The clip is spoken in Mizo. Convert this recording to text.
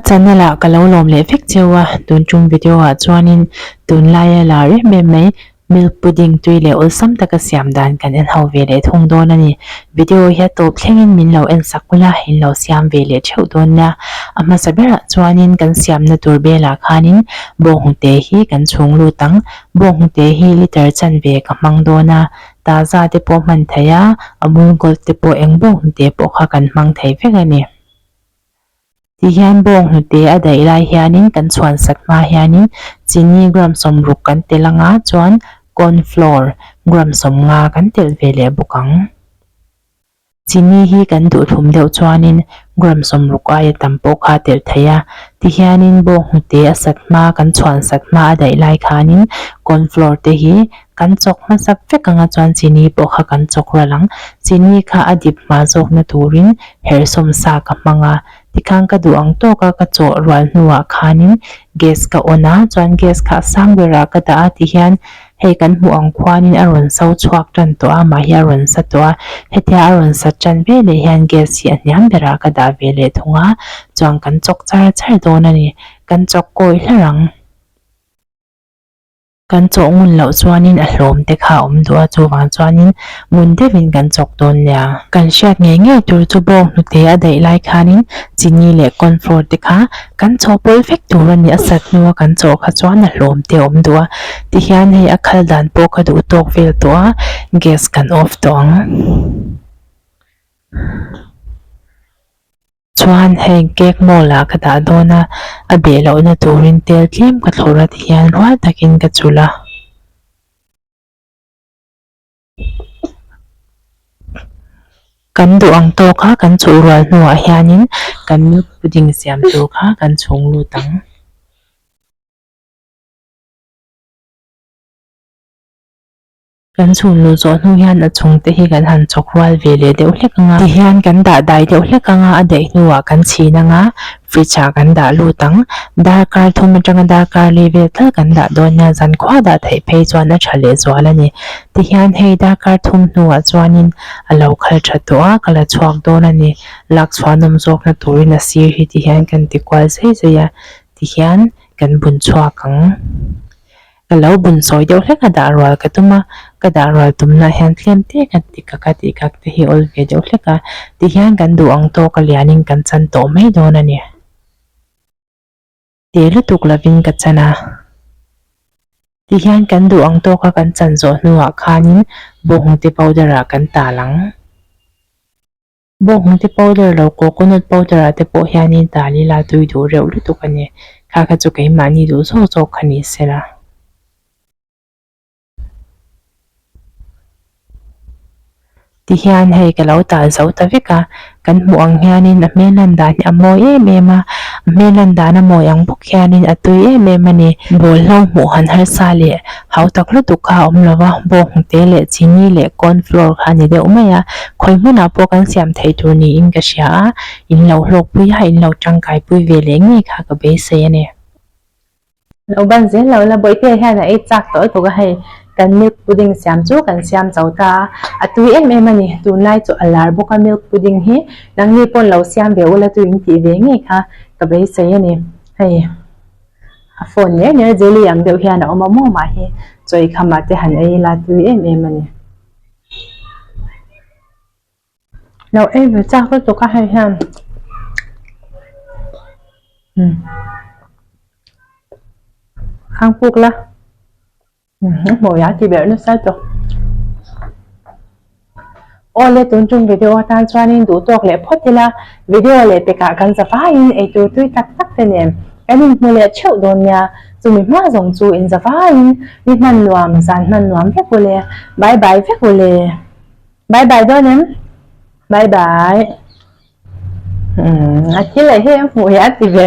channel ah ka lo lawm leh vek cheu a, tun tum video ah chuanin tunlaia lar em em mai milk pudding tui leh awlsam taka siam dan kan en ho ve leh thung dawn a ni. Video hi a tawp thlengin min lo en sak ula in lo siam ve leh theuh dawn nia. A hmasa berah chuanin kan siamna tur belah khanin bawnghnute hi kan chhung lut ang. Bawnghnute hi liter chanve ka hmang dawn a, Taza te pawh hman thei a, Amul Gold te pawh eng bawnghnute pawh kha kan hmang thei vek a ni. Tihian bawnghnute a daih lai hianin kan chhuan sat hma hianin chini gram sawmruk kan tel anga chuan corn flour gram sawmnga kan telh ve leh bawk ang. Chini hi kan duhthlum deuh chuanin gram sawmruk aia tam pawh kha a telh thei a. Tihianin bawnghnute a sat hma kan chhuan sat hma a daih lai khanin corn flour te hi kan chawk hmasa vek anga chuan chini pawh kha kan chawk ral ang. Chini kha a dip hma zawkna turin herhsawm sa ka hmang a. Tikhan ka duh ang tawka ka chawh rual hnuah khanin gas ka on a, chuan gas kha a sang berah ka dah a tihian Hei kan hmuh ang khuanin a rawn so chhuak tan tawh a, mahhi a rawn sa tawh a, hetia a rawn sa tan ve leh hian gas hi a hniam berah ka dah ve leh thung a, chuan kan chawk char char dawn a ni, kan chawk kawi hlar ang. Kan chawh ngun loh chuanin a hlawm te kha a awm duh a, chuvang chuanin ngun deuhin kan chawk dawn nia. Kan hriat ngei ngei tur chu bawng hnute a daih lai khanin chini leh cornflour te kha Kan chaw pawlh vek tur a ni, a sat hnua kan chaw kha chuan a hlawm te a awm duh a, tihian hei a khal dan pawh ka duh tawk vel tawh a, gas kan off tawh ang. Chuan hei cake mold ah ka dah dawn a, a beh lohna turin tel tlem ka thlawr a tihian rual takin ka chulh a. Kan duh ang tawk a kan chuh rual hnuah hianin kan milk pudding siam tur kha kan chhung lut ang. Kan chhung luh zawh hnu hian a chung te hi kan han chawk rual ve leh deuh hlek ang a. Tihian kan dah dai deuh hlek ang a, a daih hnuah kan chhin ang a. Fridge ah kan dah lut ang. Darkar thum atanga darkar li vel tal kan dah dawn nia zankhua dah theih phei chuan a tha leh zual a ni. Tihian hei darkar thum hnuah chuanin a lo khal tha tawh a, ka la chhuak dawn a ni. Lak chhuanawm zawkna turin a sir hi tihian kan ti kual zai zai a, tihian kan bun chhuak ang. Ka lo bun sawi deuh hlek a dah rual ka tum a, ka dah rual tumna hian tlem te kan ti kak a tih kak te hi awl ve deuh hlek a, tihian kan duh ang tawk a lianin kan chan tawh mai dawn a ni. Te lutuk lovin ka chan a, tihian kan duh ang tawk a kan chan zawh hnuah khanin bawnghnute powder ah kan tal ang. Bawnghnute powder lo coconut powder ah te pawh hianin tal ila tui duh reuh lutuk a ni. Kha kha chu keimahni duh zawk zawk kha ni sela. Tihian hei ka lo tal zo ta vek a, kan hmuh ang hianin a hmel lan dan hi a mawi em em a, a hmel lan dan a mawi ang bawk hianin a tui em em a ni. Bawlhlo hmuh han harsa leh Hau tak lutuk kha a awm lo va, bawnghnute leh chini leh corn flour kha a ni deuh mai a, khawi hmunah pawh kan siam thei tur niin ka hria a, in lo hlawkpui a, in lo tangkaipui ve leh ngei kha ka beisei a ni. Lo ban zel lo la, Bawihtea hian a ei chak tawh lutuk a, hei kan milk pudding siam chu kan siam zo ta a, a tui em em a ni, tunlai chu a lar bawk a milk pudding hi, nangni pawn lo siam ve ula tui in tih ve ngei kha ka beisei a ni, hei. A phone ner ner jelly ang deuh hian a awm a maw mah hi chaw i khamah te han ei ila tui em em a ni. Lo ei ve chak lutuk a hei hian umm hang puk la. A hmuh ya ti ber nasa tawh. Awle tun tum video atan chuanin duh tawk leh phawt ila video leh pekah kan za vaiin eitur tui tak tak te nen kan inhmu leh theuh dawn nia chumi hma zawng chu inza vaiin ni hman nuam zan hman nuam vek ule bye bye vek ule bye bye dawn em bye bye a thil leh hi a hmuh hi a ti ber.